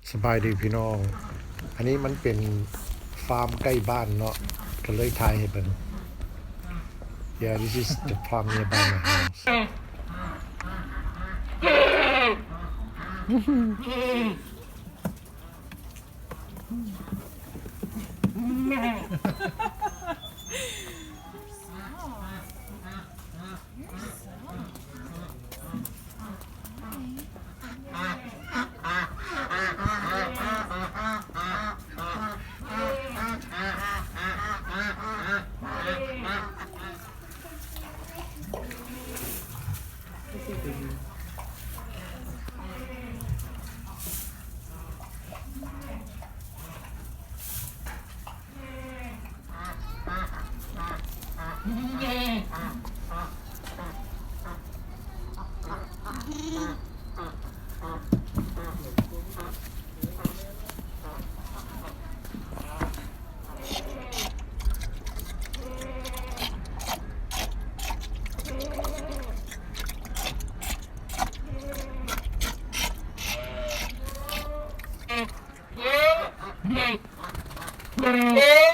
ສະບາຍດີພີ່ນ້ອງ ອັນນີ້ມັນເປັນຟາມໃກ້ບ້ານເນາະ ກໍເລີຍຖ່າຍໃຫ້ເບິ່ງ. Yeah, this is the farm nearby my house. ເ